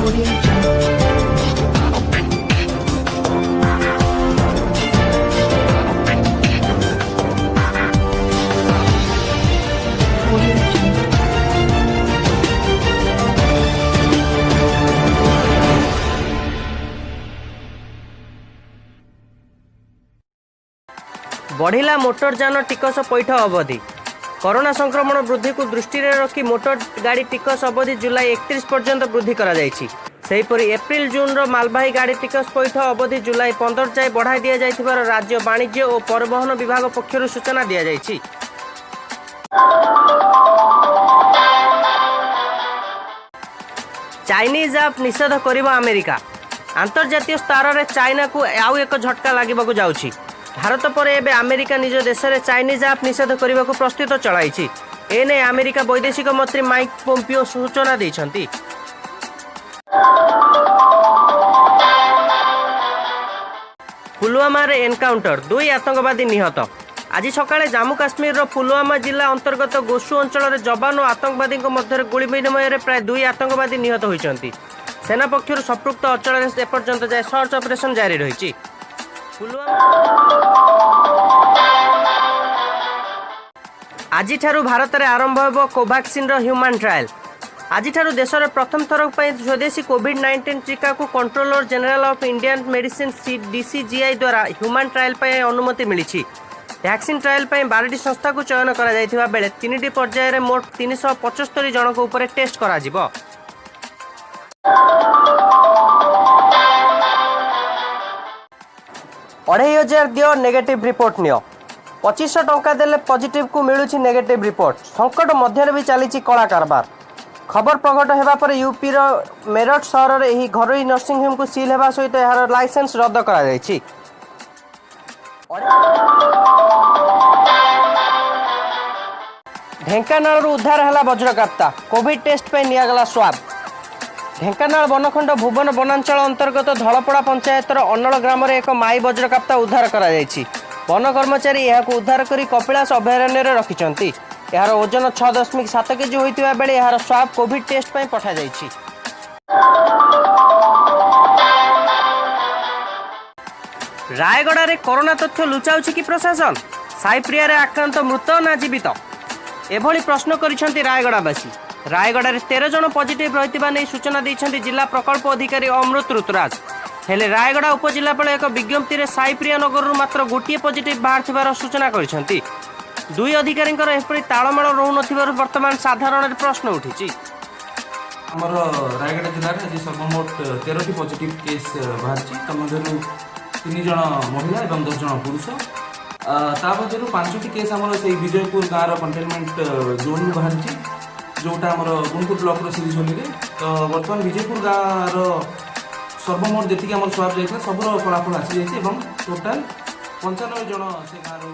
Audio Jungle. Audio Jungle. ବଢ଼ିଲା ମୋଟରଯାନ ଟିକସ ପଇଠ ଅବଧି। କରୋନା ସଂକ୍ରମଣ ବୃଦ୍ଧିକୁ ଦୃଷ୍ଟିରେ ରଖି ମୋଟର ଗାଡ଼ି ଟିକସ ଅବଧି ଜୁଲାଇ 31 ପର୍ଯ୍ୟନ୍ତ ବୃଦ୍ଧି କରାଯାଇଛି। ସେହିପରି ଏପ୍ରିଲ ଜୁନ୍ର ମାଲବାହୀ ଗାଡ଼ି ଟିକସ ପଇଠ ଅବଧି ଜୁଲାଇ 15 ଯାଏଁ ବଢ଼ାଇ ଦିଆଯାଇଥିବାର ରାଜ୍ୟ ବାଣିଜ୍ୟ ଓ ପରିବହନ ବିଭାଗ ପକ୍ଷରୁ ସୂଚନା ଦିଆଯାଇଛି। ଚାଇନିଜ୍ ଆପ୍ ନିଷେଧ କରିବ ଆମେରିକା। ଆନ୍ତର୍ଜାତୀୟ ସ୍ତରରେ ଚାଇନାକୁ ଆଉ ଏକ ଝଟକା ଲାଗିବାକୁ ଯାଉଛି। ଭାରତ ପରେ ଏବେ ଆମେରିକା ନିଜ ଦେଶରେ ଚାଇନିଜ୍ ଆପ୍ ନିଷେଧ କରିବାକୁ ପ୍ରସ୍ତୁତ ଚଳାଇଛି। ଏନେଇ ଆମେରିକା ବୈଦେଶିକ ମନ୍ତ୍ରୀ ମାଇକ୍ ପୋମ୍ପିଓ ସୂଚନା ଦେଇଛନ୍ତି। ପୁଲୱାମାରେ ଏନକାଉଣ୍ଟର, ଦୁଇ ଆତଙ୍କବାଦୀ ନିହତ। ଆଜି ସକାଳେ ଜାମ୍ମୁ କାଶ୍ମୀରର ପୁଲୱାମା ଜିଲ୍ଲା ଅନ୍ତର୍ଗତ ଗୋସୁ ଅଞ୍ଚଳରେ ଯବାନ ଓ ଆତଙ୍କବାଦୀଙ୍କ ମଧ୍ୟରେ ଗୁଳି ବିନିମୟରେ ପ୍ରାୟ ଦୁଇ ଆତଙ୍କବାଦୀ ନିହତ ହୋଇଛନ୍ତି। ସେନା ପକ୍ଷରୁ ସମ୍ପୃକ୍ତ ଅଞ୍ଚଳରେ ଏପର୍ଯ୍ୟନ୍ତ ଯାଏ ସର୍ଚ୍ଚ ଅପରେସନ ଜାରି ରହିଛି। ପୁଲୱାମା ଆଜିଠାରୁ ଭାରତରେ ଆରମ୍ଭ ହେବ କୋଭାକ୍ସିନର ହ୍ୟୁମାନ ଟ୍ରାଏଲ୍। ଆଜିଠାରୁ ଦେଶରେ ପ୍ରଥମ ଥର ପାଇଁ ସ୍ୱଦେଶୀ କୋଭିଡ୍-19 ଟିକାକୁ Controller General of Indian Medicine, DCGI ଦ୍ୱାରା ହ୍ୟୁମାନ ଟ୍ରାଏଲ୍ ପାଇଁ ଅନୁମତି ମିଳିଛି। ଭ୍ୟାକ୍ସିନ୍ ଟ୍ରାଏଲ୍ ପାଇଁ 12ଟି ସଂସ୍ଥାକୁ ଚୟନ କରାଯାଇଥିବା ବେଳେ ତିନିଟି ପର୍ଯ୍ୟାୟରେ ମୋଟ 375 ଜଣଙ୍କ ଉପରେ ଟେଷ୍ଟ କରାଯିବ। 2500 ଦିଅ, ନେଗେଟିଭ୍ ରିପୋର୍ଟ ନିଅ। 2500 ଟଙ୍କା ଦେଲେ ପଜିଟିଭକୁ ମିଳୁଛି ନେଗେଟିଭ୍ ରିପୋର୍ଟ। ସଙ୍କଟ ମଧ୍ୟରେ ବି ଚାଲିଛି କଳା କାରବାର। ଖବର ପ୍ରଘଟ ହେବା ପରେ ୟୁପିର ମେରଠ ସହରରେ ଏହି ଘରୋଇ ନର୍ସିଂହୋମକୁ ସିଲ୍ ହେବା ସହିତ ଏହାର ଲାଇସେନ୍ସ ରଦ୍ଦ କରାଯାଇଛି। ଢେଙ୍କାନାଳରୁ ଉଦ୍ଧାର ହେଲା ବଜ୍ରକାପ୍ତା, କୋଭିଡ୍ ଟେଷ୍ଟ ପାଇଁ ନିଆଗଲା ସ୍ୱାବ୍। ଢେଙ୍କାନାଳ ବନଖଣ୍ଡ ଭୁବନ ବନାଞ୍ଚଳ ଅନ୍ତର୍ଗତ ଧଳପଡ଼ା ପଞ୍ଚାୟତର ଅନଳ ଗ୍ରାମରେ ଏକ ମାଇ ବଜ୍ରକାପ୍ତା ଉଦ୍ଧାର କରାଯାଇଛି। ବନ କର୍ମଚାରୀ ଏହାକୁ ଉଦ୍ଧାର କରି କପିଳାସ ଅଭୟାରଣ୍ୟରେ ରଖିଛନ୍ତି। ଏହାର ଓଜନ 6.7 କେଜି ହୋଇଥିବା ବେଳେ ଏହାର ସ୍ୱାବ୍ କୋଭିଡ୍ ଟେଷ୍ଟ ପାଇଁ ପଠାଯାଇଛି। ରାୟଗଡ଼ାରେ କରୋନା ତଥ୍ୟ ଲୁଚାଉଛି କି ପ୍ରଶାସନ? ସାଇପ୍ରିଆରେ ଆକ୍ରାନ୍ତ ମୃତ ନା ଜୀବିତ? ଏଭଳି ପ୍ରଶ୍ନ କରିଛନ୍ତି ରାୟଗଡ଼ାବାସୀ। ରାୟଗଡ଼ାରେ 13 ଜଣ ପଜିଟିଭ୍ ରହିଥିବା ନେଇ ସୂଚନା ଦେଇଛନ୍ତି ଜିଲ୍ଲା ପ୍ରକଳ୍ପ ଅଧିକାରୀ ଅମୃତ ଋତୁରାଜ। ହେଲେ ରାୟଗଡ଼ା ଉପଜିଲ୍ଲାପାଳ ଏକ ବିଜ୍ଞପ୍ତିରେ ସାଇପ୍ରିଆ ନଗରରୁ ମାତ୍ର ଗୋଟିଏ ପଜିଟିଭ୍ ବାହାରିଥିବାର ସୂଚନା କରିଛନ୍ତି। ଦୁଇ ଅଧିକାରୀଙ୍କର ଏପରି ତାଳମେଳ ରହୁନଥିବାରୁ ବର୍ତ୍ତମାନ ସାଧାରଣରେ ପ୍ରଶ୍ନ ଉଠିଛି। ଆମର ରାୟଗଡ଼ା ଜିଲ୍ଲାରେ ଆଜି ସର୍ବମୋଟ 13ଟି ପଜିଟିଭ୍ କେସ୍ ବାହାରିଛି। ତନ୍ମଧ୍ୟରୁ ତିନି ଜଣ ମହିଳା ଏବଂ 10 ଜଣ ପୁରୁଷ। ତା ମଧ୍ୟରୁ ପାଞ୍ଚଟି କେସ୍ ଆମର ସେଇ ବିଜୟପୁର ଗାଁର କଣ୍ଟେନମେଣ୍ଟ ଜୋନ୍ରୁ ବାହାରିଛି, ଯେଉଁଟା ଆମର ଗୁଣପୁର ବ୍ଲକର ସିରିଝୋଲିରେ। ତ ବର୍ତ୍ତମାନ ବିଜୟପୁର ଗାଁର ସର୍ବମୋଟ ଯେତିକି ଆମର ସ୍ୱାବ୍ ଯାଇଥିଲା, ସବୁର ଫଳାଫଳ ଆସିଯାଇଛି ଏବଂ ଟୋଟାଲ 95 ଜଣ ସେ ଗାଁରୁ